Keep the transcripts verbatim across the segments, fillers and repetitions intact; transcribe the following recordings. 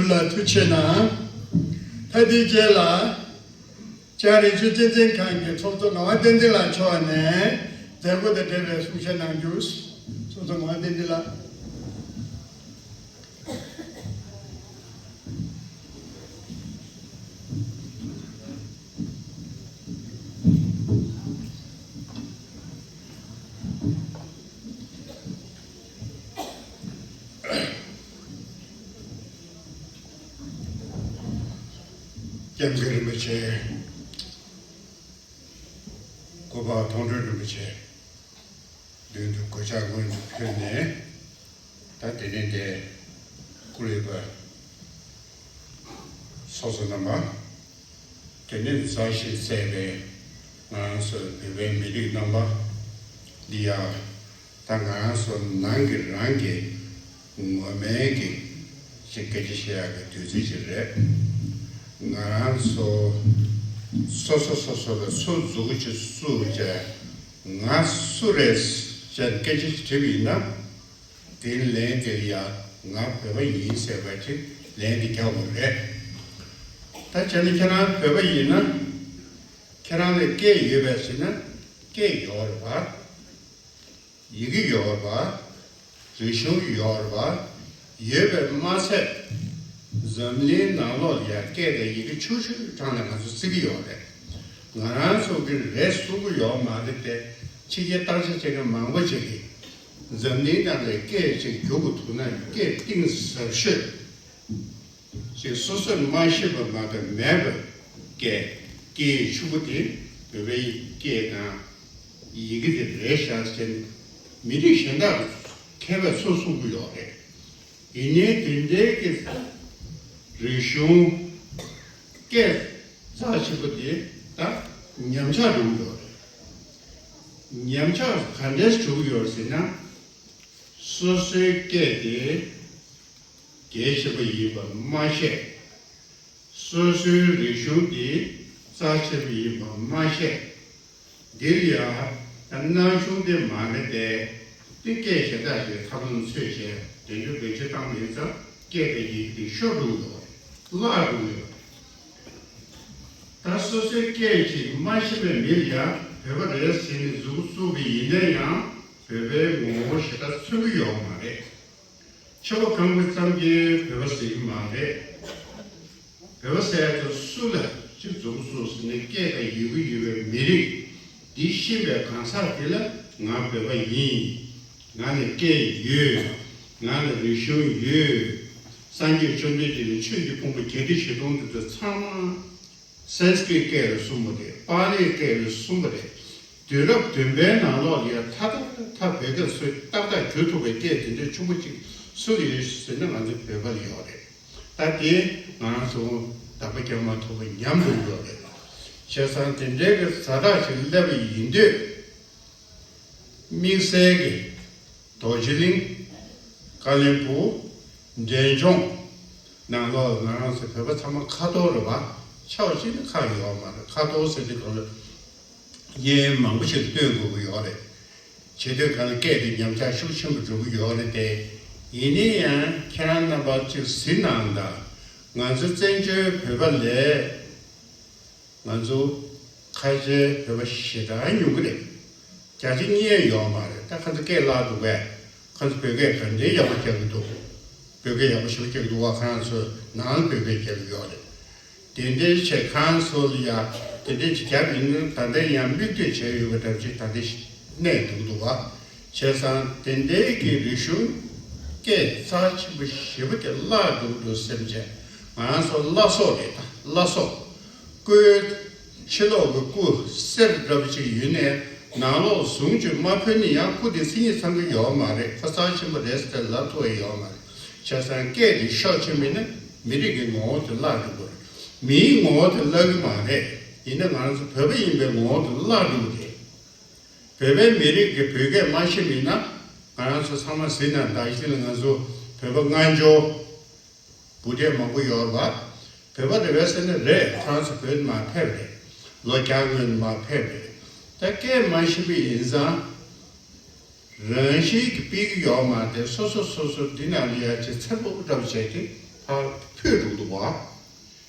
ལ་ཐུགས་ཆེ་གནང་། ད་དེའི་རྗེས་ལ། ལྕགས་རི་ཆུ་གཅན་གཟན་ཁང་གི་ཚོགས་གཙོ་ངག་དབང་བསྟན་འཛིན་ལགས་མཆོག་ནས་མཛད་སྒོ་དང་འབྲེལ་བའི་གསུང་བཤད་གནང་རྒྱུ། ཚོགས་གཙོ་ངག་དབང་བསྟན་འཛིན་ལགས། སྐྱབས་མགོན་རིན་པོ་ཆེ། སྐུ་པར་མཐོང་གྲོལ་རིན་པོ་ཆེ། མདུན་དུ་གུས་ཕྱག་སྔོན་དུ་ཕུལ་ནས། ད་དེ་ནས་དེ་བཀུར་འོས་པ་ཚོགས་གཙོ་རྣམ་པ། དེ་ནས་མཛའ་བཤེས་བཙལ་བའི་ང་རང་ཚོའི་བོད་པའི་མི་རིགས་རྣམ་པ་འདི་ཡང་། ད་ང་རང་ཚོ་ནང་གི་རང་གི་ངོ་མའི་གི་ཅིག་སྐད་ཆ་བཤད་ཡག་གི་དུས་ཚོད་ཅིག་རེད། ང་རང་ཚོ་སོ་སོ་སོ་སོ་ལ་སུ་མཛུ་གུ་ཅིག་བཙུགས་བྱས། ང་སུ་རེད་ཅེས་སྐད་ཆ་ཅིག་དྲིས་པ་ཡིན་ན། དེའི་ལན་དེ་ལ་ཡང་ང་བོད་པ་ཡིན་ཟེར་བ་ཅིག་ལན་དེ་རྒྱག་དགོས་རེད། ད་བྱས་ན་ཁྱེད་རང་བོད་པ་ཡིན་ན། ཁྱེད་རང་ལ་སྐད་ཡོད་པས་ཟེར་ན་སྐད་ཡོད་རེད་པ། ཡི་གེ་ཡོད་རེད་པ། རིག་གཞུང་ཡོད་རེད་པ། ཡོད་པས་མ་ཚད། འཛམ་གླིང་ནང་ལོགས་ལ་ཡང་སྐད་དང་ཡི་གེ་ཆུང་ཆུང་གྲས་ལ་ང་ཚོ་བརྩི་གི་ཡོད་རེད། ང་རང་ཚོ་གི་རེད་གསུང་གི་ཡོད་མ་རེད་དེ། ཕྱི་རྒྱལ་བརྟག་དཔྱད་བྱེད་མཁན་མང་པོ་ཅིག་གིས། འཛམ་གླིང་ནང་ལ་སྐད་ཅིག་བསྒྱུར་དགོས་ཐུག་ན་སྐད་གཏིང་ཟབ་ཤོས་ཅིག་སོ་སོས་མ་ཤེས་པ་མ་གཏོགས་མེད་པའི་སྐད། སྐད་ཡིག་ཕྱུག་པོ་དེ་བོད་པའི་སྐད་དང་ཡི་གེ་དེ་རེད་ཤག་ཟེར་ནས་མི་རིགས་གཞན་དག་མཁས་པས་ཚུར་གསུང་གི་ཡོད་རེད། ཡིན་ནའི་དེ་འདྲའི་གི་རིག་གཞུང་སྐད་རྩ་ཆེན་པོ་དེ་ད་ཉམས་ཆག་འགྲོ་གི་ཡོད་རེད། ཉམས་ཆག་ག་འདྲས་བྱུང་ཡོད་ཟེར་ན། སོ་སོའི་སྐད་དེ་གལ་ཆེན་པོ་ཡིན་པ་མ་ཤེས། སོ་སོའི་རིག་གཞུང་དེ་རྩ་ཆེན་པོ་ཡིན་པ་མ་ཤེས། འདིར་ཡང་ད་སྣང་ཆུང་དེ་མ་རེད་དེ། དེ་སྐད་གཞན་དག་ཅིག་ཐབས་ལམ་འཚོལ་བྱས་དེ་འདྲ་བེད་སྤྱོད་བཏང་བ་ཡིན་ཙང་སྐད་དང་ཡི་གེ་དེ་ཤོར་འགྲོ་གི་ཡོད་རེད། བརླག་འགྲོ་གི་ཡོད་རེད། ད་སོ་སོའི་སྐད་ཅིག་མ་ཤེས་པའི་མི་ལ་ཡང་བོད་པ་རེད་ཟེར་ནས་མཛུབ་གུ་བཙུགས་པ་ཡིན་ན་ཡང་བོད་པའི་ངོ་བོ་ཞེ་དྲག་མཚོན་གྱི་ཡོད་མ་རེད། ཆོལ་ཁ་གང་གི་ཙམ་གྱིས་བོད་པ་ཟེར་གྱི་མ་རེད། བོད་པ་ཟེར་ཡ་དེ་སུ་ལ་ཅིག་མཛུབ་གུ་བཙུགས་ཟེར་ནས་སྐད་དང་ཡི་གེ་ཡོད་པའི་མི་རིགས་འདི་ཤེས་པའི་གང་ཟག་དེ་ལ་ང་བོད་པ་ཡིན། ང་ལ་སྐད་ཡོད། ང་ལ་རིག་གཞུང་ཡོད། སངས་རྒྱས་བཅོམ་ལྡན་འདས་ཀྱི་ཆོས་ཀྱི་ཕུང་པོ་བརྒྱད་ཁྲི་བཞི་སྟོང་དེ་ཚོ་ཚང་མ་སན་སྐྲིད་སྐད་ལ་གསུངས་པ་རེད། པཱ་ལིའི་སྐད་ལ་གསུངས་པ་རེད། དུས་རབས་བདུན་པའི་ནང་ལོགས་ལ་ཡ་ཐ་ཐ་ཐ་བོད་སྐད་སུས་ཏག་ཏག་བསྒྱུར་ཐུབ་པའི་སྐད་དེ་འདྲའི་ཆེན་པོ་གཅིག་སུ་ལ་ཡོད་ཟེར་ན་ང་ཚོ་བོད་པ་ལ་ཡོད་རེད། ད་དེ་ང་རང་ཚོ་བདག་པོ་རྒྱག་མ་ཐུབ་པ་ཉམས་འགྲོ་གི་ཡོད་རེད། བྱས་ཙང་དེ་འདྲའི་གི་ཛ་དྲག་ཅིག་སླེབས་པ་ཡིན་དུས། དམིགས་བསལ་གྱི་རྡོ་རྗེ་གླིང་། ཀ་ལོན་སྦུག། འབྲས་ལྗོངས་ནང་ལོགས་ང་རང་ཚོ་བོད་པ་ཚང་མ་ཁ་ཐོར་རེད་པ། ཕྱོགས་གཅིག་ནས་ཁག་ཡོད་མ་རེད། ཁ་ཐོར་ཟེར་དུས་གང་ལ་གཡས་གཡོན་མང་པོ་ཞིག་སྟོན་དགོས་ཀྱི་ཡོད་རེད། བྱེད་དུས་གང་ལ་སྐད་དེ་ཉམས་ཆག་ཤུགས་ཆེན་པོ་འགྲོ་གི་ཡོད་རེད་དེ། ཡིན་ན་ཡང་ཁྱེད་རང་རྣམ་པ་ཅིག་གཟིགས་གནང་དང་། ང་ཚོ་བཙན་བྱོལ་བོད་པ་ལས། ང་ཚོ་ཁ་ཆེ་བོད་པ་ཞེ་དྲག་ཉུང་གི་རེད། བརྒྱ་ཆ་གཉིས་ཡང་ཡོད་མ་རེད། ད་ཁ་ཚ་སྐད་བརླག་འདུག་པས། ཁ་ཚ་བོད་སྐད་ག་འདྲའི་ཡག་པོ་རྒྱག་གི་འདུག་བོད་སྐད་ཡག་པོ་ཞེ་པོ་རྒྱག་གི་འདུག་བ། ཁ་རང་ཚོའི་ནང་ལ་བོད་སྐད་རྒྱག་གི་ཡོད་རེད། དེ་འདྲའི་ཆེད་ཁང་སོགས་ལ་ཡ་དེ་འདྲའི་ཅིག་རྒྱབ་ཡིན་ན། ད་ལྟ་ཡང་མིག་ལྟོས་བྱས་ཡོད་པ་འདྲ་ཅིག་ད་ལྟ་གནས་འདུག་འདུག་བ། བྱས་ཙང་དེ་འདྲའི་གི་རིག་གཞུང་སྐད་རྩ་ཆེན་པོ་ཞེ་པོ་དེ་བརླག་འགྲོ་གི་འདུག་སེམས་ཅན། ང་རང་ཚོ་བླ་སྲོག་རེད། ད་བླ་སྲོག་སྐུའི་ཕྱི་ལོགས་ཀྱི་སྐུ་གསེར་འདྲ་པོ་ཅིག་ཡོད་ནའི་ནང་ལོགས་ཟུངས་ཅིག་མ་ཕུལ་ན་ཡང་སྐུ་དེ་མཚན་ཉིད་ཚང་གི་ཡོད་མ་རེད། ཁོ་རྩ་ཆེན་པོ་རེད་ཟེར་ལབ་ཐུབ་ཡ་ཡོད་མ་རེད། བྱས་ཙང་སྐད་དེ་ཤུགས་ཆེན་པོ་ཡིན་ན་མི་རིགས་ཀྱི་ངོ་བོ་དེ་བརླག་འགྲོ་གི་རེད། མིའི་ངོ་བོ་དེ་བརླག་གི་མ་རེད། ཡིན་ན་ང་རང་ཚོ་བོད་པ་ཡིན་པའི་ངོ་བོ་དེ་བརླག་འགྲོ་གི་རེད། བོད་པའི་མི་རིགས་ཀྱི་བོད་སྐད་མ་ཤེས་པ་ཡིན་ན་ང་རང་ཚོ་ཚང་མ་གཟིགས་ན། ད་གཞི་ལ་ང་ཚོ་བོད་པ་སྔ་འགྱུར་བུ་འདྲེ་མང་པོ་ཡོད་རེད་པ། བོད་པ་རེད་པས་ཟེར་ན་རེད། ཁོ་རང་ཚོ་བོད་ནས་མར་ཕེབས་རེད། ལོ་བརྒྱ་སྔོན་ནས་མར་ཕེབས་རེད། ད་སྐད་མ་ཤེས་པ་ཡིན་ཙང་རང་བཞིན་གྱིས་ཕྱི་གི་ཡོད་མ་རེད། སོ་སོ་སོ་སོ་འདི་ནང་ལ་ཡ་ཅིག་འཚེར་པོ་འདྲ་པོ་བྱས་ཏེ་ ཕུད་འགྲོ་འདུག་བ།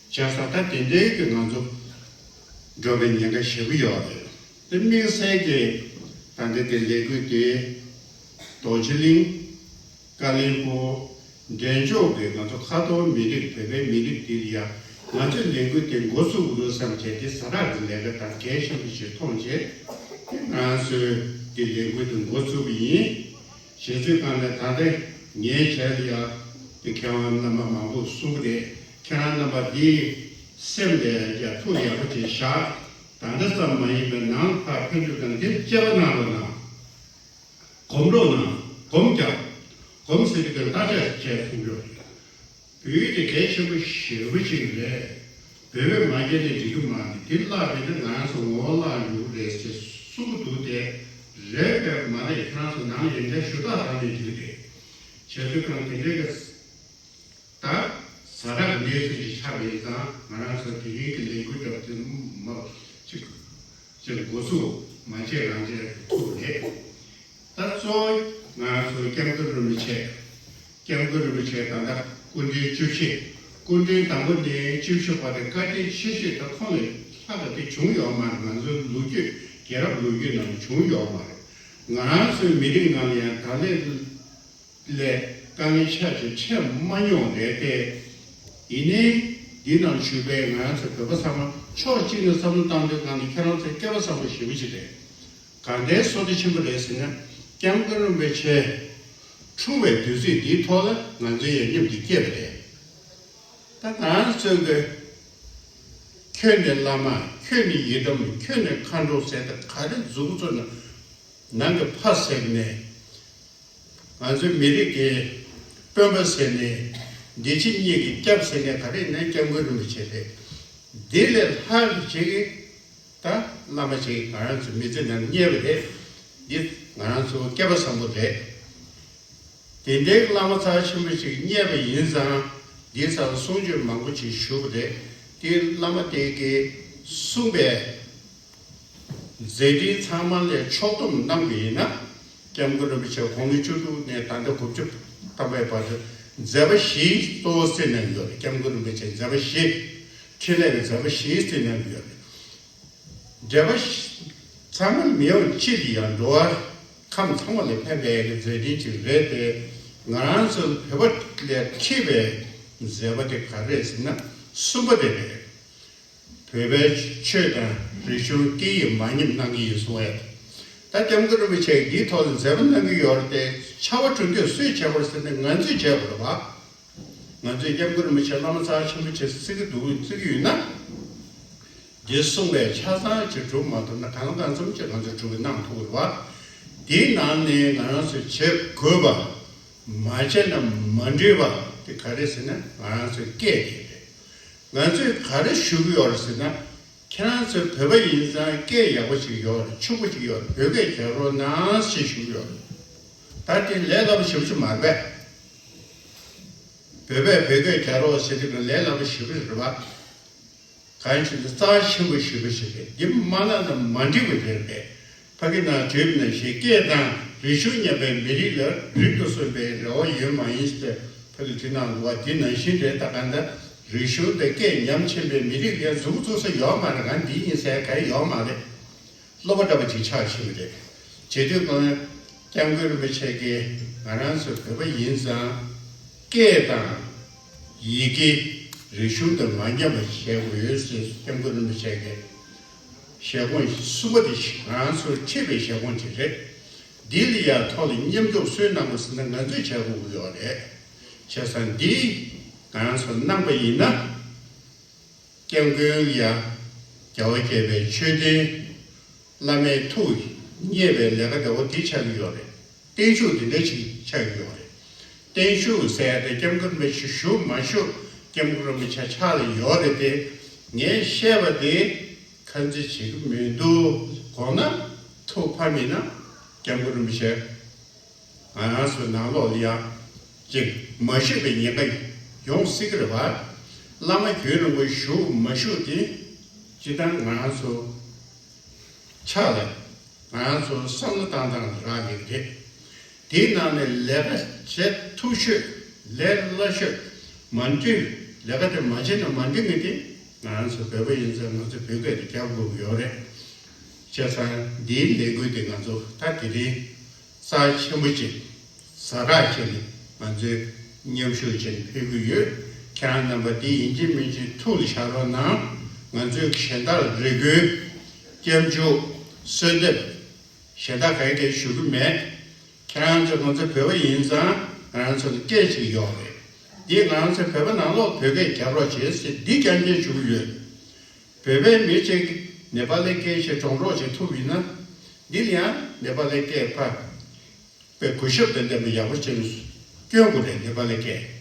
བྱས་ཙང་ད་དེ་འདྲའི་གི་ང་ཚོ་འགྲོ་བའི་ཉེན་ཁ་ཞེ་པོ་ཡོད་རེད། དེ་དམིགས་བསལ་གྱི་ད་ལྟ་དེ་ལས་འགུལ་དེ་རྡོ་རྗེ་གླིང་། ཀ་ལིང་སྤུ། འབྲས་ལྗོངས་ཀྱི་ང་ཚོ་ཁ་ཐོར་མི་རིགས། བོད་པའི་མི་རིགས་འདི་ལ་ཡ་ང་ཚོས་ལས་འགུལ་དེ་འགོ་ཚུགས་དགོས་བསམ་བྱས་དེ་ཟ་རག་གི་ལས་ཀ་དང་གལ་ཆེན་པོ་ཞིག་མཐོང་བྱས། ང་ཚོས་དེ་ལས་འགུལ་དེ་འགོ་ཚུགས་པ་ཡིན། བྱས་ཚུལ་གང་ལ་ད་ལྟ་ངའི་ཞལ་ལ་ཡ་དེ་མཁས་དབང་རྣམ་པ་མང་པོས་གསུངས་པ་རེད། ཁྱེད་རང་རྣམ་པ་འདིའི་སེམས་ལ་ཡ་ཐུགས་ཡག་པོ་ཅིག་བཞག་ད་ལྟ་ཙམ་མ་ཡིན་པའི་ནང་ལ་ཕར་ཕན་ཚུན་དང་འདིར་དཔྱད་པ་གནང་རོགས་གནང་། སྒོམ་རོགས་གནང་། སྒོམ་རྒྱག་སྒོམ་ཟེར་དུས་ཀྱང་བརྟག་དཔྱད་བྱས་གསུང་རྒྱུ་རེད། བོད་ཡིག་དེ་གལ་ཆེན་པོ་ཞེ་པོ་ཅིག་རེད། བོད་པས་མ་བརྒྱབ་ནས་འགྲིག་གི་མ་རེད། དེ་བརླག་པས་ན་ང་རང་ཚོ་ངོ་བོ་བརླག་འགྲོ་གི་རེད་ཟེར་གསུང་གི་འདུག་དེ་རེད་པས་མ་རེད། ཁྱེད་རང་ཚོ་ནང་ལ་ཡོན་ཏན་ཞུ་དག་གཏོང་ནས་འགྲིག་གི་རེད། བྱས་ཙང་གང་དེ་འདྲའི་གི་ད་ཟ་རག་གནས་ཚུལ་ཞིག་ཆགས་པ་ཡིན་ཙང་ང་རང་ཚོ་དེ་རིང་གི་ལས་འགུལ་འདྲ་པོ་དེ་མ་ཅིག་ཅིག་འགོ་ཚུགས་མ་བྱས་རང་བྱས་ཐུབ་རེད། ད་གཙོ་བོ་ང་ཚོ་སྐྱབས་མགོན་རིན་པོ་ཆེ། སྐྱབས་མགོན་རིན་པོ་ཆེ་ད་ལྟ་སྐུ་ཕྲེང་བཅུ་བཞི། སྐུ་ཕྲེང་དང་པོ་ནས་བཅུ་བཞི་བར་དུ་བཀའ་དྲིན་ཆེ་ཤོས་ད་ཁོང་ལས་ལྷག་པ་དེ་བྱུང་ཡོད་མ་རེད། ང་ཚོའི་ལོ་རྒྱུས་རྒྱལ་རབས་ལོ་རྒྱུས་ནང་བྱུང་ཡོད་མ་རེད། ང་རང་ཚོའི་མི་རིགས་ནང་ལ་ཡང་ད་ལས་ལས་དཀའ་ངལ་ཆེ་ཤོས་འཕྲད་མ་མྱོང་རེད་དེ། ཡིན་ནའི་འདི་ནང་ཞུགས་པའི་ང་རང་ཚོ་བོད་པ་ཚང་མ་ཕྱོགས་གཅིག་ནས་བསམ་བློ་བཏང་དུས་སྒང་ནས་ཁྱེད་རང་ཚོ་སྐལ་བ་བཟང་པོ་ཞེ་པོ་ཅིག་རེད། གང་འདྲའི་བསོད་བདེ་ཆེན་པོ་རེད་ཟེར་ན། སྐྱབས་མགོན་རིན་པོ་ཆེ་འཁྲུངས་པའི་དུས་ཚིགས་འདིའི་ཐོག་ལ་ང་ཚོ་ཡང་མཉམ་དུ་སྐྱེས་པ་རེད། ད་ང་ཚོ་གི་ཁྱོད་ནི་བླ་མ། ཁྱོད་ནི་ཡི་དམ། ཁྱོད་ནི་མཁའ་འགྲོ་ཟེར་ད་ག་རེ་མཛུབ་གུ་ཚོ་ནང་གི་ཕ་ཟེར་ནས། ང་ཚོའི་མི་རིགས་ཀྱི་དཔོན་པོ་ཟེར་ནས། འདི་ཕྱི་གཉིས་ཀྱི་སྐྱབས་ཟེར་ནས་ག་རེ་ཡིན་ན་སྐྱབས་མགོན་རིན་པོ་ཆེ་རེད། འདི་ལས་ལྷག་གི་ཅིག་ད་བླ་མ་ཅིག་ང་རང་ཚོ་མི་ཚེ་ནང་རྙེད་པ་རེད། འདི་ང་རང་ཚོ་སྐལ་བ་བཟང་པོ་རེད། དེ་འདྲའི་བླ་མ་རྩ་ཆེན་པོ་ཅིག་རྙེད་པ་ཡིན་ཙང་འདིའི་སར་གསུང་ཆོས་མང་པོ་ཅིག་ཞུ་བ་རེད། དེ་བླ་མ་དེ་གིས་གསུངས་པའི་མཛད་འཕྲིན་ཚང་མ་ལ་ཕྱོགས་བསྡོམས་གནང་བ་ཡིན་ན། སྐྱབས་མགོན་རིན་པོ་ཆེ་དགུང་ལོ་བཅུ་དྲུག་ནས་ད་ལྟ་དགུ་བཅུ་ཐམ་པའི་བར་དུ་མཛད་པ་བཞི་གཙོ་བོ་བརྩི་གནང་གི་ཡོད་རེད། སྐྱབས་མགོན་རིན་པོ་ཆེ་མཛད་པ་བཞི། འཕྲིན་ལས་ཀྱི་མཛད་པ་བཞི་བརྩི་གནང་གི་ཡོད་རེད། འབྲེལ་བ་ཚང་མ་མི་ཡོང་ཅི་ལ་ཡང་འགྲོ་བ་ཁམས་ཚང་མ་ལ་ཕན་པའི་མཛད་འཕྲིན་ཅིག་རེད་དེ། ང་རང་ཚོ་བོད་པ་ལ་ཁྲིད་པའི་མཛད་པ་དེ་ག་རེ་རེད་ཟེར་ན་གསུམ་པ་དེ་རེད། བོད་པའི་ཆོས་དང་རིག་གཞུང་སྐད་ཡིག་མ་ཉམས་གནང་གི་ཡིན་གསུང་བས། ད་སྐྱབས་མགོན་རིན་པོ་ཆེ་འདིའི་ཐོག་ལ་མཛད་པ་གནང་གི་ཡོད་རེད་དེ། ཕྱར་བ་གྲུ་འདེགས་སུས་བྱས་པ་རེད་ཟེར་ན་ང་ཚོས་བྱས་པ་རེད་པ། ང་ཚོས་སྐྱབས་མགོན་རིན་པོ་ཆེ་བླ་མ་རྩ་ཆེན་པོ་ཅིག་བརྩི་གི་འདུག་བརྩི་གི་ཡོད་ན། འདི་གསུངས་པས་ཆ་ཚང་ཅིག་སྒྲུབ་མ་ཐུབ་ན་གང་ལ་གང་འཚམ་ཅིག་ང་ཚོས་སྒྲུབ་པ་གནང་ཐུབ་ཀྱི་རེད་པ། དེའི་ནང་ནས་ང་རང་ཚོས་བྱེད་དགོས་པ། མ་བྱས་ན་མ་འགྲིག་པ་དེ་ག་རེ་ཟེར་ན་ང་རང་ཚོའི་སྐད་དེ་རེད། ང་ཚོས་ག་རེ་ཞུ་གི་ཡོད་རེད་ཟེར་ན། ཁྱེད་རང་ཚོ་བོད་པ་ཡིན་ཙང་སྐད་ཡག་པོ་ཞིག་ཡོད་རེད། ཕྱུག་པོ་ཞིག་ཡོད་རེད། བོད་སྐད་རྒྱག་རོགས་གནང་ཞེས་ཞུ་གི་ཡོད་རེད། ད་དེ་ལས་སླ་པོ་ཞེ་པོ་ཅིག་མ་རེད་པས། བོད་པས་བོད་སྐད་རྒྱག་རོགས་ཟེར་དུས་ལས་སླ་པོ་ཞེ་པོ་རེད་པ། གང་ཡིན་ཟེར་ན་རྩ་ཆེན་པོ་ཞེ་པོ་ཞིག་རེད། འདི་མ་གནང་ན་མ་འགྲིག་པ་རེད་པས། ཕ་གི་ནང་བྲིས་པ་ནང་བཞིན་སྐད་དང་རིག་གཞུང་ཉམས་པའི་མི་རིགས་ལ་རིག་ཏུ་གསོན་པའི་རེ་བ་ཡོད་མ་ཡིན་ཟེར་ཕ་གི་བྲིས་གནང་འདུག་པ། འདི་ནང་བཞིན་རེད། ད་གང་ལྟར་རིག་གཞུང་དང་སྐད་ཉམས་ཆེན་པའི་མི་རིགས་ལ་མཛུབ་བཙུགས་ས་ཡོད་མ་རེད། གང་འདི་ཡིན་ཟེར་གང་ཡོད་མ་རེད། སློབ་པ་འདྲ་པོ་ཅིག་ཆགས་ཕྱིན་པ་རེད། བྱེད་དུས་གང་སྐྱབས་མགོན་རིན་པོ་ཆེ་གིས་ང་རང་ཚོ་བོད་པ་ཡིན་ཙང་སྐད་དང་ཡི་གེ་རིག་གཞུང་དང་མ་ཉམས་པ་བྱེད་དགོས་ཟེར་སྐྱབས་མགོན་རིན་པོ་ཆེ་གི་ཞལ་སྐོང་གསུམ་པ་དེ་ང་རང་ཚོར་ཁྲིད་པའི་ཞལ་སྐོང་ཅིག་རེད། འདི་ལ་ཡང་ཐོག་ལ་མཉམ་འཇོག་སུས་གནང་དགོས་ཟེར་ན་ང་ཚོས་བྱེད་དགོས་ཀྱི་ཡོད་རེད། བྱས་ཙང་འདི་ང་རང་ཚོར་གནང་པ་ཡིན་ན། སྐྱབས་མགོན་ལ་ཡ་རྒྱལ་བ་དགྱེས་པའི་མཆོད་རྟེན། བླ་མའི་ཐུགས་མཉེས་པའི་ལས་ཀ་འདྲ་བོ་འདི་ཆགས་ཀྱི་ཡོད་རེད། བརྟན་བཞུགས་འདི་འདྲ་ཞིག་ཆགས་ཀྱི་ཡོད་རེད། བརྟན་བཞུགས་ཟེར་ཡ་དེ་སྐྱབས་མགོན་རིན་པོ་ཆེ་བཞུགས་མ་བཞུགས་སྐྱབས་མགོན་རིན་པོ་ཆེ་ཕྱག་ལ་ཡོད་རེད་དེ། ངས་བཤད་པ་དེ་ཁ་འཛིན་བྱེད་ཀྱི་མི་འདུག་དགོངས་ན་ཐུགས་ཕམ་མེད་ན་སྐྱབས་མགོན་རིན་པོ་ཆེ། ང་རང་ཚོའི་ནང་ལོགས་ལ་ཡང་ཅིག་མ་བཞུགས་པའི་ཉེན་ཁ་ཡོང་སྲིད་ཀྱི་རེད་པ། བླ་མ་རྒྱུན་རིང་པོ་བཞུགས་མ་བཞུགས་དེ་སྤྱིར་བཏང་ང་རང་ཚོ་ཕྱག་ལ་ང་རང་ཚོ་བསམ་བློ་བཏང་སྟངས་རག་ལས་རེད། དེའི་ནང་ནས་ལས་ཀ་བྱེད་ཐུབ་ཤོས་ལས་སླ་ཤོས་ མ་འགྲིག་ལས་ཀ་དེ་མ་བྱས་ན་མ་འགྲིག་ངེས་དེ། ང་རང་ཚོ་བོད་པ་ཡིན་ཙང་ང་ཚོ་བོད་སྐད་དེ་རྒྱབ་དགོས་ཀྱི་ཡོད་རེད། བྱས་ཙང་འདིའི་ལས་འགུལ་དེ་ང་ཚོ་ད་དེ་རིང་རྩ་ཆེན་པོ་ཅིག་ཛ་དྲག་བྱས་ནས་ང་ཚོས་མཉམ་ཞུགས་བྱས་ནས་ཕེབས་ཀྱི་ཡོད། ཁྱེད་རང་རྣམ་པ་འདི་ཡིན་གཅིག་མིན་གཅིག་ཐུགས་ལ་བཞག་རོགས་གནང་། ང་ཚོའི་གཞན་དག་རེ་སྐུལ། སྐྱབས་འཇུག་གསོལ་འདེབས། གཞན་དག་ག་གེ་ཞུ་གི་མེད། ཁྱེད་རང་ཚོ་ང་ཚོ་བོད་པ་ཡིན་ཙང་ང་རང་ཚོ་ལ་སྐད་ཅིག་ཡོད་རེད། འདི་ང་རང་ཚོ་བོད་པ་ནང་ལོགས་བོད་སྐད་རྒྱག་རོགས་བྱེད་ཟེར་འདི་རྐྱང་རྐྱང་ཞུ་གི་ཡོད། བོད་པའི་མི་གཅིག་ནེ་པ་ལི་སྐད་ཞིག་སྒྲོག་རོགས་བྱེད་ཐུབ་ཡིན་ན། འདི་ལ་ཡང་ནེ་པ་ལི་སྐད་ཕར་པའི་གུས་ཞབས་དང་ལྡན་པའི་ཡག་པོ་ཅན་སྐྱོན་དགོས་རེད། ནེ་པ་ལི་སྐད།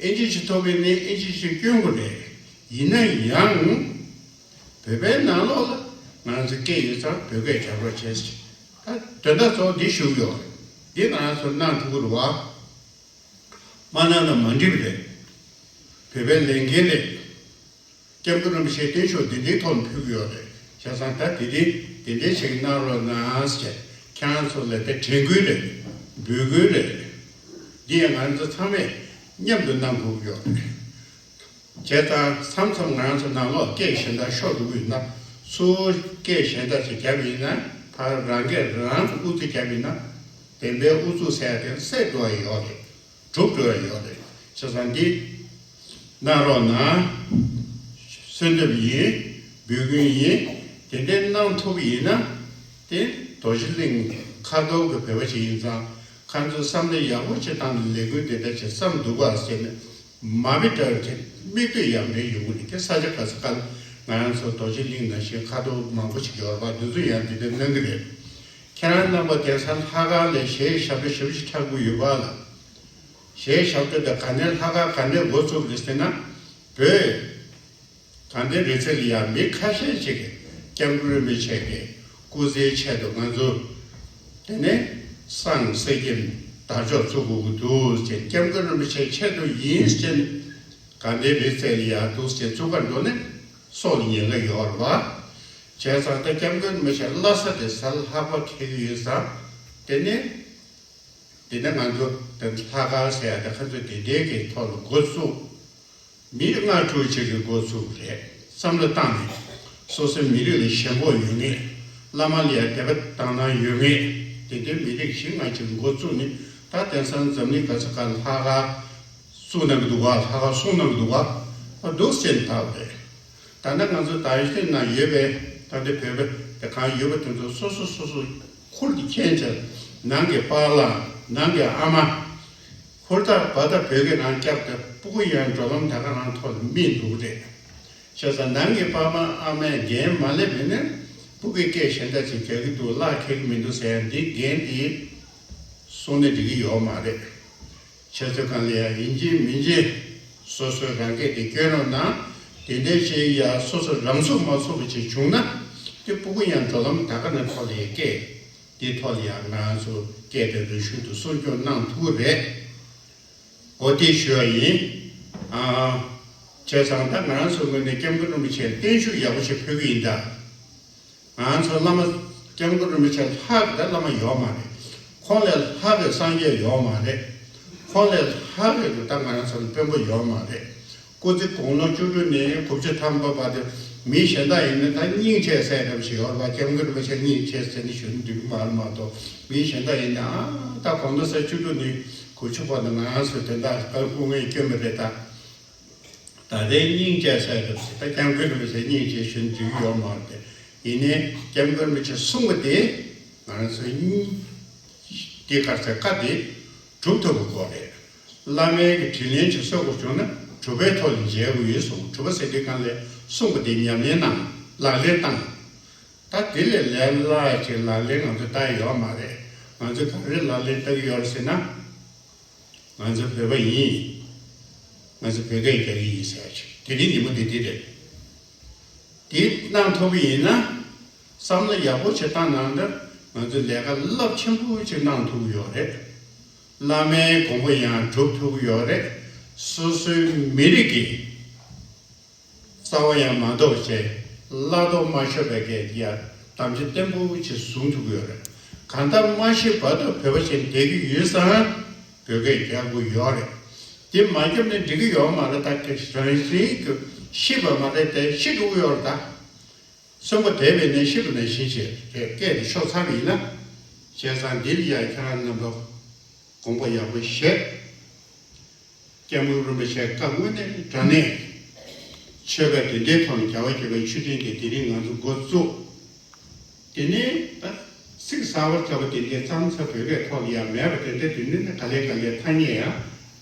ཨིན་ཇི་ཞིག་ཐོབ་པའི་ནི་ཨིན་ཇི་ཞིག་སྐྱོན་དགོས་རེད། ཡིན་ན་ཡང་། བོད་པའི་ནང་ལོགས་ལ་ང་རང་ཚོ་སྐད་ཡོད་ཙང་བོད་སྐད་རྒྱག་རོགས་བྱས་ཟེར། ད་དོན་དག་གཙོ་བོ་འདི་ཞུ་གི་ཡོད་རེད། འདི་ང་རང་ཚོ་གནང་ཐུབ་ཀྱི་རེད་བ། མ་གནང་ན་མ་འགྲིག་པ་རེད། བོད་པའི་ལས་འགན་རེད། སྐྱབས་མགོན་རིན་པོ་ཆེའི་བརྟན་བཞུགས་འདི་འདྲའི་ཐོག་ནས་ཕུལ་གྱི་ཡོད་རེད། བྱས་ཙང་ད་དེ་རིང་འདི་འདྲའི་ཞིག་གནང་རོགས་གནང་ཟེར། ཁྱེད་རང་ཚོ་ལ་དེ་དྲན་སྐུལ་རེད། འབོད་སྐུལ་རེད། འདི་ཡང་ང་ཚོ་ཚང་མས་མཉམ་དུ་གནང་དགོས་ཀྱི་ཡོད་རེད། བྱས་ཙང་མཚམས་མཚམས་ང་རང་ཚོ་ནང་ལོགས་སྐད་གཞན་དག་ཤོར་འགྲོ་གི་ཡོད་ན། སུ་སྐད་གཞན་དག་ཅིག་བརྒྱབ་ཡིན་ན་ཕར་རང་སྐད་རང་གིས་ཨུ་ཚུགས་བརྒྱབ་ཡིན་ན། བདེན་པའི་ཨུ་ཚུགས་ཟེར་ཡ་དེ་སེལ་འགྲོ་ཡ་ཡོད་རེད། གྲུབ་འགྲོ་ཡ་ཡོད་རེད། བྱས་ཙང་འདི་གནང་རོགས་གནང་། གསོལ་འདེབས་ཡིན། འབོད་སྐུལ་ཡིན། དེ་འདྲའི་གནང་ཐུབ་ཡིན་ན། དེ་རྡོ་རྗེ་གླིང་ཁ་ཐོར་གྱི་བོད་པ་ཞིག་ཡིན་ཙང་། ཁ་ཚོན་བསམ་བློ་ཡག་པོ་ཅིག་བཏང་ནས་ལས་འགུལ་དེ་འདྲ་ཅིག་བརྩམས་འདུག་ག་ཟེར་ནས། མ་དཔེ་འདྲ་བའི་དེ་མིག་ལྟོས་ཡག་འདྲ་ཡོང་གི་རེད། དེ་ས་ཆ་ག་ས་ག་ལ་ང་རང་ཚོ་རྡོ་རྗེ་གླིང་ནང་བཞིན་ཁ་ཐོར་མང་པོ་ཞིག་ཡོད་རེད་པ། འདི་ཚོ་ཡང་འདི་འདྲ་གནང་གི་རེད། ཁྱེད་རང་རྣམ་པ་དེང་སང་ལྷག་དཀར་ལ་གཞས་ཞབས་བྲོ་ཞེ་པོ་ཅིག་འཁྲབ་ཀྱི་ཡོད་པ་ལ། གཞས་ཞབས་བྲོ་དེ་ག་ནས་ལྷག་དཀར་ག་ནས་འགོ་བཙུགས་རེད་ཟེར་ན། བོད་དགའ་ལྡན་རིག་རྩལ་ལ་ཡང་མི་ཁ་ཤས་ཤིག་གིས་སྐྱབས་མགོན་རིན་པོ་ཆེ་གི་སྐུ་ཚེའི་ཆེད་དུ་ང་ཚོ་དེ་ནས་སངས་གསེར་སྐྱེམས་དར་ལྕོག་བཙུགས་དགོས་ཀྱི་འདུག་ཅེས། སྐྱབས་མགོན་རིན་པོ་ཆེའི་ཆེད་དུ་ཡིན་ཅེས་དགའ་ལྡན་རིག་རྩལ་ལ་ཡང་འདུག་ཅེས་བཙུགས་པར་འགྲོ་ནས་སྲོག་ལ་ཉེན་ཁ་ཡོད་རེད་པ། བྱས་ཙང་ད་སྐྱབས་མགོན་རིན་པོ་ཆེ་བླ་གཟའ་དེ་གཟའ་ལྷག་པ་འཁེལ་གྱི་ཡོད་ཙང་། དེ་ནས། དེ་ནས་ང་ཚོ་དེ་ལྷག་དཀར་ཟེར་ཡ་དེ་ཁ་ཚོད་དེ་འདྲའི་གི་ཐོག་ལ་འགོ་བཙུགས། མི་ལྔ་དྲུག་ཅིག་གིས་འགོ་བཙུགས་རེད། བསམ་བློ་བཏང་ནས། སོ་སོའི་མི་རིགས་ལ་ཞེན་ཁོག་ཡོད་མཁན། བླ་མ་ལ་ཡང་དད་པ་དག་སྣང་ཡོད་མཁན། དེ་འདྲའི་མི་རིགས་བཞི་ལྔ་ཅིག་འགོ་བཙུགས་ནས། ད་དེང་སང་འཛམ་གླིང་ག་ས་ག་ལྷག་དཀར་བཙུགས་གནང་གི་འདུག་ག་ལྷག་དཀར་སྲུང་གནང་གི་འདུག་ག་ཨ་འདུག་སེ་བལྟས་པ་རེད། ད་ནི་ང་ཚོ་ད་ཡོད་དུས་ན་ཡོད་པའི་ད་ལྟའི་བོད་པ་དེ་གང་ཡོད་པ་དེ་ཚོ་སོ་སོ་སོ་སོ་ཁུར་དེ་མཁྱེན་བྱས། ནང་གི་པཱ་ལགས། ནང་གི་ཨ་མ། ཧུར་ཐག་འབད་ཐག་བོད་སྐད་རང་བསྐྱབས་ཏེ་སྤུ་གུ་ཡང་འགྲོ་ལམ་ད་ག་རང་ཐོག་ལ་སྨིན་འདུག་རེད། བྱས་ཙང་ནང་གི་པཱ་མ་ཨ་མས་འགན་མ་ལེན་པ་ཡིན་ན་སྤུ་གུས་སྐད་གཞན་དག་ཅིག་རྒྱག་གི་འདུག་གླགས་འཁེལ་གི་མི་འདུག་ཟེར་ཡ་འདི་འགན་འདི་སྲུང་ནས་འགྲིག་གི་ཡོད་མ་རེད། ཁྱེད་ཚོ་གང་ལ་ཡང་ཡིན་གཅིག་མིན་གཅིག་སོ་སོའི་རང་སྐད་དེ་སྐྱོན་རོགས་གནང་། དེ་འདྲའི་ཅིག་ཡ་སོ་སོ་རང་ཚུགས་མ་ཚུགས་པ་ཅིག་བྱུང་ན། དེ་སྤུ་གུ་ཡང་འགྲོ་ལམ་ད་ག་ནས་ཐོག་ལ་ཡ་སྐད་དེ་ཐོག་ལ་ཡང་ང་ཚོ་སྐད་དེ་རེ་ཞུ་དུ་སྲུང་སྐྱོང་གནང་ཐུབ་ཀྱི་རེད། འོ་དེ་ཞུ་བ་ཡིན། ཨ། བྱས་ཙང་ད་ང་རང་ཚོ་ངོས་ནས་སྐྱབས་མགོན་རིན་པོ་ཆེར་བརྟན་བཞུགས་ཡག་པོ་ཞིག་ཕུལ་གྱི་ཡིན་ད། ང་ཚོ་བླ་མ་སྐྱབས་མགོན་རིན་པོ་ཆེ་ལྷག་གི་ད་བླ་མ་ཡོད་མ་རེད། ཁོང་ལས་ལྷག་གི་སངས་རྒྱས་ཡོད་མ་རེད། ཁོང་ལས་ལྷག་གི་ད་ང་རང་ཚོ་ལ་དཔོན་པོ་ཡོད་མ་རེད། སྐུ་ཚེ་དགུང་ལོ་བཅུ་དྲུག་ནས་དགུ་བཅུ་ཐམ་པ་བར་དུ་མི་གཞན་དག་ཡིན་ན་ད་སྙིང་རྗེ་ཟེར་ཡ་འདྲ་པོ་ཞིག་ཡོད་རེད་པ། སྐྱབས་མགོན་རིན་པོ་ཆེ་སྙིང་རྗེ་ཟེར་ནས་ཞུ་ན་འགྲིག་གི་མ་རེད་མ་གཏོགས། མི་གཞན་དག་ཡིན་ན་ཨ་ད་དགུང་ལོ་ས་བཅུ་དྲུག་ནས་དགུ་བཅུ་བར་དུ་ང་རང་ཚོ་དེ་འདྲ་ད་སྐུ་ངལ་སྐྱོན་པ་རེད་ད། ད་ལྟའི་སྙིང་རྗེ་ཟེར་ཡ་འདྲ་པོ་ཞིག་ད་སྐྱབས་མགོན་རིན་པོ་ཆེ་སྙིང་རྗེ་ཞུ་ན་འགྲིག་གི་ཡོད་མ་རེད་དེ། ཡིན་ནའི་སྐྱབས་མགོན་རིན་པོ་ཆེ་གསུངས་པ་དེ་ང་རང་ཚོ་སྙིང་། དེ་ག་ཚད་བཀའ་དེ་སྒྲུབ་ཐུབ་པའི་སྐོར་རེད། བླ་མའི་གི་དྲིན་ལན་ཅིག་གསོ་དགོས་བྱུང་ན་གྲུབ་པའི་ཐོག་ལ་མཇལ་དགོས་ཡོད་གསུངས། གྲུབ་པ་ཟེར་དུས་གང་ལས་གསུངས་པ་དེ་ཉམས་ལེན་གནང་། ལག་ལེན་བཏང་། ད་དེ་ལས་ལས་སླ་ཅིག་ལག་ལེན་ང་ཚོ་བསྟར་ཡོད་མ་རེད། ང་ཚོ་ག་རེ་ལག་ལེན་བསྟར་གྱི་ཡོད་རེད་ཟེར་ན། ང་ཚོ་བོད་པ་ཡིན། ང་ཚོ་བོད་སྐད་རྒྱག་གི་ཡིན་ཟེར་ཅིག་དེ་རིང་ཉིན་མོ་འདི་འདི་རེད། དེ་གནང་ཐུབ་པ་ཡིན་ན། བསམ་བློ་ཡག་པོ་ཞིག་བཏང་གནང་ན་ང་ཚོ་ལས་ཀ་རླབས་ཆེན་པོ་ཞིག་གནང་ཐུབ་ཀྱི་ཡོད་རེད། བླ་མའི་དགོངས་པ་ཡང་སྒྲུབ་ཐུབ་ཀྱི་ཡོད་རེད། སོ་སོའི་མི་རིགས་ཀྱི་རྩ་བ་ཡང་མ་ལྡོག་བྱས། བླ་རྡོ་མ་ཤོར་བའི་གི་ཡ་དམ་བཅའ་བརྟན་པོ་ཞིག་བཟུང་ཐུབ་ཀྱི་ཡོད་རེད། གང་ལྟར་མ་ཤི་བར་དུ་བོད་པ་ཞིག་བསྡད་ཀྱི་ཡོད་ཙང་བོད་སྐད་རྒྱག་དགོས་ཡོད་རེད། དེ་མ་བརྒྱབ་ན་འགྲིག་གི་ཡོད་མ་རེད། ད་གི་རང་བཞིན་གྱི་ཤི་བ་མ་རེད་དེ་ཤི་འགྲོ་གི་ཡོད་རེད་ད། གསོན་པོ་བསྡད་པའི་ནས་ཤི་བ་ནང་བཞིན་བྱས་རེད། སྐད་དེ་ཤོར་ཚར་བ་ཡིན་ན། བྱས་ཙང་འདིར་ཡང་ཁྱེད་རང་རྣམ་པ་དགོངས་པ་ཡག་པོ་བཞེས། སྐྱབས་མགོན་རིན་པོ་ཆེ་བཀའ་དངོས་གནས་དྲང་གནས་ཆོས་པ་དེ་འདྲའི་ཐོག་ནས་རྒྱལ་བ་དགྱེས་པའི་མཆོད་སྤྲིན་དེ་དེ་རིང་ང་ཚོ་འགོ་བཙུགས། དེ་ནས་ད་ཚིག་གསར་པ་ལྟ་བུ་དེ་འདྲའི་བརྩམས་ཚར་བོད་སྐད་ཐོག་ལ་ཡང་མེད་པ་དེ་འདྲ་དེ་ནས་ནི་ག་ལེ་ག་ལེ་ཐ་སྙད་ཡང་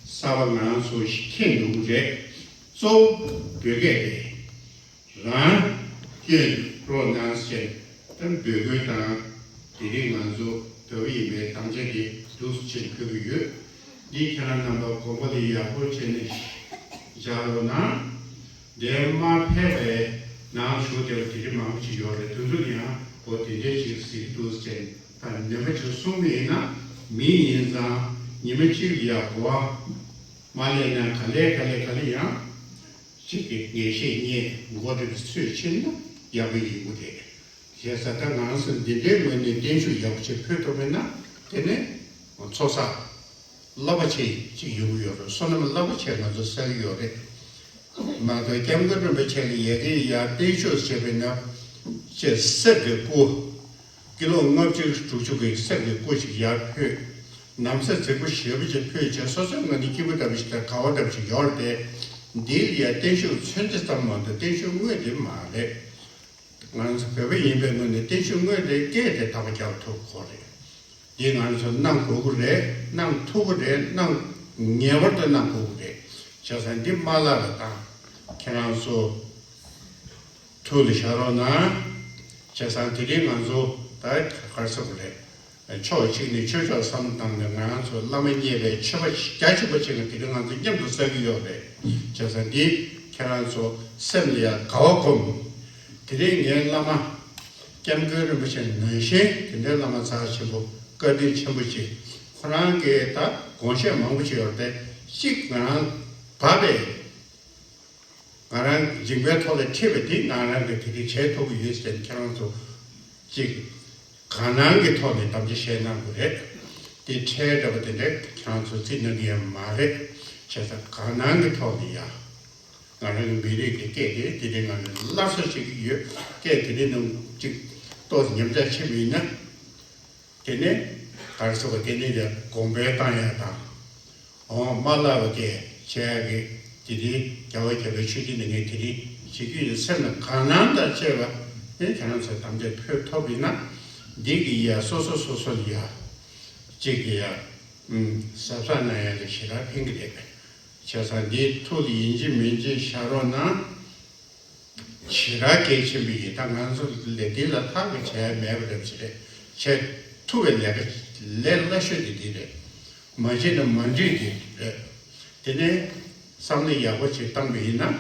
གསར་པ་ང་རང་ཚོ་ཞིག་མཁྱེན་འགྲོ་གི་རེད། གཙོ་བོ་བོད་སྐད་རེད། རང་སྐྱོན་རོགས་གནང་ཞེས་ད་འབོད་སྐུལ་དང་། དེ་རིང་ང་ཚོ་བོད་པ་ཡིན་པའི་དམ་བཅའ་དེ་འདུག་སེ་བྱས་ཕུལ་གྱི་ཡོད། འདི་ཁྱེད་རང་རྣམ་པ་དགོངས་པ་ལ་ཡག་པོ་བྱས་ནས་བཞག་རོགས་གནང་། འདིར་མ་ཕེབས་པའི་ནང་བཞུགས་བསྡད་པ་དེ་འདྲ་མང་པོ་ཅིག་ཡོད་རེད། དེ་ཚོ་ལ་ཡང་འོ་དེ་འདྲ་ཅིག་ཟེར་གྱི་འདུག་ཟེར་ནས་ད་ནན་པོ་ཅིག་གསུངས་པ་ཡིན་ན། མི་ཡིན་ཙང་ཉི་མ་གཅིག་ལ་ཡང་གོ་བ་མ་ལེན་ན་ག་ལེ་ག་ལེ་ག་ལེ་ཡང་གཅིག་གི་ངེས་ཤེས་རྙེད་མགོ་འདྲེན་ཚུལ་ཕྱིན་ན་ཡག་པོ་ཡིན་གྱི་རེད། བྱས་ཙང་ད་ང་རང་ཚོ་འདི་འདྲའི་ངོས་ནས་བརྟན་བཞུགས་ཡག་པོ་ཅིག་ཕུལ་ཐུབ་པ་ཡིན་ན་དེ་ནི་ཚོགས་བསགས་རླབས་པ་ཆེ་ཅིག་ཡོང་གི་ཡོད་རེད། བསོད་ནམས་རླབས་པ་ཆེ་ང་ཚོ་བསགས་ཀྱི་ཡོད་རེད། མ་གཏོགས་སྐྱབས་མགོན་རིན་པོ་ཆེ་གི་ཡ་གི་ཡར་བརྟན་བཞུགས་བྱས་པ་ཡིན་ན་ཅེས་གསེར་གྱི་སྐུ། ཀི་ལོ་ལྔ་བཅུ་དྲུག་ཅུ་གི་གསེར་གྱི་སྐུ་ཞིག་ཡར་ཕུལ། ན་བཟའ་རྫིག་པོ་ཞེ་པོ་ཅིག་ཕུལ་བྱས་སོ་སོའི་ངོས་ནས་སྐྱིད་པོ་འདྲ་པོ་ཞིག་དང་དགའ་བ་འདྲ་པོ་ཞིག་ཡོད་རེད་དེ། འདི་ལ་ཡང་བརྟན་བཞུགས་མཚོན་ཆ་ཙམ་མ་གཏོགས་བརྟན་བཞུགས་དངོས་དེ་མ་རེད། ང་ཚོ་བོད་པ་ཡིན་པའི་ངོས་ནས་བརྟན་བཞུགས་དངོས་དེ་སྐད་དེ་དག་པ་རྒྱག་ཐུབ་དགོས་རེད། འདི་ང་ཚོ་གནང་དགོས་ཀྱི་རེད། གནང་ཐུབ་ཀྱི་རེད། གནང་ངེས་པར་དུ་གནང་དགོས་ཀྱི་རེད། བྱས་ཙང་འདི་མ་བརླག་པ་དང་ཁྱེད་རང་ཚོ། ཐུགས་ལ་བཞག་རོགས་གནང་། བྱས་ཙང་དེ་རིང་ང་ཚོ་ད་ག་རེ་ཟེར་དགོས་རེད། ཕྱོགས་གཅིག་ནས་ཆོས་ཕྱོགས་བསམ་བློ་བཏང་ནས་ང་རང་ཚོ་བླ་མ་མཉེས་པའི་ཆོས་པ་རྒྱ་ཆེན་པོ་ཅིག་ལ་དེ་རིང་ང་ཚོ་མཉམ་དུ་བསགས་ཀྱི་ཡོད་རེད། བྱས་ཙང་འདི་ཁྱེད་རང་ཚོ་སེམས་ལ་ཡང་དགའ་བ་སྒོམ། དེ་རིང་ངའི་བླ་མ་སྐྱབས་མགོན་རིན་པོ་ཆེ་ནང་བཞིན་དེ་འདྲའི་བླ་མ་རྩ་ཆེན་པོ་བཀའ་དྲིན་ཆེན་པོ་ཅིག་ཁོ་རང་གིས་ད་དགོངས་བཞེད་མང་པོ་ཅིག་ཡོད་རེད་དེ། གཅིག་ང་རང་བབས་པའི། ང་རང་མཇིང་པའི་ཐོག་ལ་ཁྲིད་པ་དེ་ང་རང་གིས་དེ་རིགས་བྱེད་ཐུབ་ཀྱི་ཡོད་ཟེར་ནས་ཁྱེད་རང་ཚོ་གཅིག་དགའ་སྣང་གི་ཐོག་ནས་གཏམ་བཤད་གནང་དགོས་རེད། དེ་ཁྲལ་འདྲ་པོ་དེ་འདྲ་ཁྱེད་རང་ཚོ་རྩིས་གནང་གི་ཡོད་མ་རེད། བྱས་ཙང་དགའ་སྣང་གི་ཐོག་ནས་ཡ། ང་རང་གི་མི་རིགས་ཀྱི་སྐད་དེ་དེ་རིང་ང་ཚོ་སླར་གསོ་བྱེད་ཀྱི་ཡོད། སྐད་དེ་རིང་ནང་གཅིག་ཏོག་ཙམ་ཉམས་ཆག་ཕྱིན་པ་ཡིན་ན། དེ་ནས་ག་རེ་ཟེར་བ་དེ་ནས་ཀྱང་དགོངས་པའི་བཏང་ཡ་དང་། འོང་མ་བརླག་པ་དེ་བྱས་ཡ་གི་དེ་རིང་རྒྱལ་བ་རྒྱལ་བའི་མཆོད་སྤྲིན་དེ་ངས་དེ་རིང་བྱེད་ཀྱི་ཡོད་སེམས་ལ་དགའ་སྣང་དང་བཅས་པ་ནས་ཁྱེད་རང་ཚོས་དམ་བཅའ་ཕུལ་ཐུབ་ཡིན་ན། འདི་གི་ཡ་སོ་སོ་སོ་སོ་ལ་ཡ་གཅིག་གི་ཡ་གཟབ་གཟབ་གནང་ཡ་ལ་ཞེ་དྲག་ཕན་གི་རེད། བྱས་ཙང་འདི་ཐུགས་ལ་ཡིན་གཅིག་མིན་གཅིག་བཞག་རོགས་གནང་། ཞེ་དྲག་གལ་ཆེན་པོ་ཡིན། ད་ང་ཚོ་ལས་འདི་ལ་ལྷག་གི་བྱས་མེད་པ་རེད་ཟེར། བྱས་ཐུབ་པའི་ལས་ཀ་ལས་སླ་ཤོས་དེ་འདི་རེད། མ་བྱས་ན་མ་འགྲིག་གི་རེད། དེ་ནས་བསམ་བློ་ཡག་པོ་ཅིག་བཏང་པ་ཡིན་ན།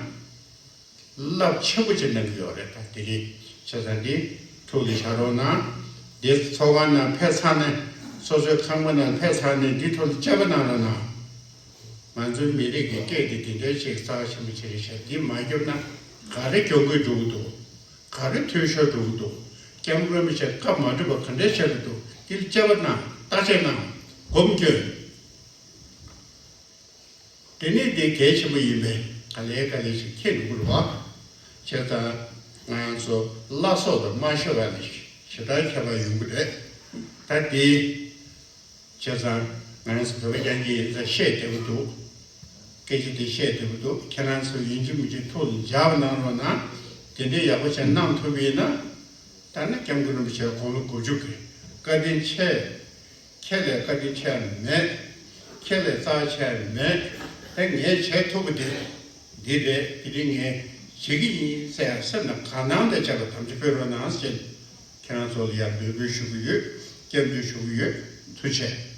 རླབས་ཆེན་པོ་ཅིག་གནང་གི་ཡོད་རེད། ད་དེ་རིང་བྱས་ཙང་འདི་ཐུགས་ལ་བཞག་རོགས་གནང་། འདི་ཚོགས་ཁང་ནང་ཕེབས་ཚར་ནས་སོ་སོའི་ཁང་པ་ནང་ཕེབས་ཚར་ནས་འདི་ཐོག་ལ་དཔྱད་པ་གནང་རོགས་གནང་། ང་ཚོའི་མི་རིགས་ཀྱི་སྐད་དེ་དེ་འདྲའི་ཞིག་རྩ་ཆེན་པོ་ཅིག་རེད་ཤག་འདི་མ་བརྒྱབ་ན་ག་རེ་གྱོང་གུན་འགྲོ་གི་འདུག་ག་རེ་འཐུས་ཤོར་འགྲོ་གི་འདུག་སྐྱབས་མགོན་རིན་པོ་ཆེ་བཀའ་མ་སྒྲུབ་པ་ག་འདྲས་བྱས་ཏེ་འདུག་འདིར་དཔྱད་པ་གནང་། བརྟག་དཔྱད་གནང་། སྒོམ་སྐྱོན། དེ་ནས་དེ་གལ་ཆེན་པོ་ཡིན་པས་ག་ལེ་ག་ལེ་ཞིག་ཁྱེད་འགྲོ་གི་རེད་བ། བྱས་ཙང་ང་ཚོ་བླ་སྲོག་དང་མ་ཤོར་བ་ནི་ཞེ་དྲག་ཁྱད་པར་ཡོང་གི་རེད། ད་དེ། བྱས་ཙང་ང་རང་ཚོ་བོད་པ་རྐྱང་རྐྱང་ཡིན་ཙང་བཤད་བདེ་པོ་འདུག་སྐད་ཆ་དེ་བཤད་བདེ་པོ་འདུག་ཁྱེད་རང་ཚོ་ཡིན་གཅིག་མིན་གཅིག་ཐུགས་ལ་འཇགས་པ་གནང་རོགས་གནང་། དེ་འདྲའི་ཡག་པོ་བྱས་གནང་ཐུབ་པ་ཡིན་ན། ད་ནི་སྐྱབས་མགོན་རིན་པོ་ཆེ་དགུང་ལོ་དགུ་བཅུ་གི་བཀའ་དྲིན་ཆེ། ཁྱེད་ལས་བཀའ་དྲིན་ཆེ་བ་མེད། ཁྱེད་ལས་རྩ་ཆེ་བ་མེད། ད་ངས་བྱས་ཐུབ་པ་དེ་འདི་རེད། དེ་རིང་ངས་བྱེད་ཀྱི་ཡིན་ཟེར་ཡ་སེམས་ནང་དགའ་སྣང་དང་བཅས་པ་དམ་བཅའ་ཕུལ་རོགས་གནང་ཞེས། ཁྱེད་རང་ཚོ་ལ་ཡང་འབོད་སྐུལ་ཞུ་གི་ཡོད། སྐྱབས་འཇུག་ཞུ་གི་ཡོད། ཐུགས་རྗེ་ཆེ།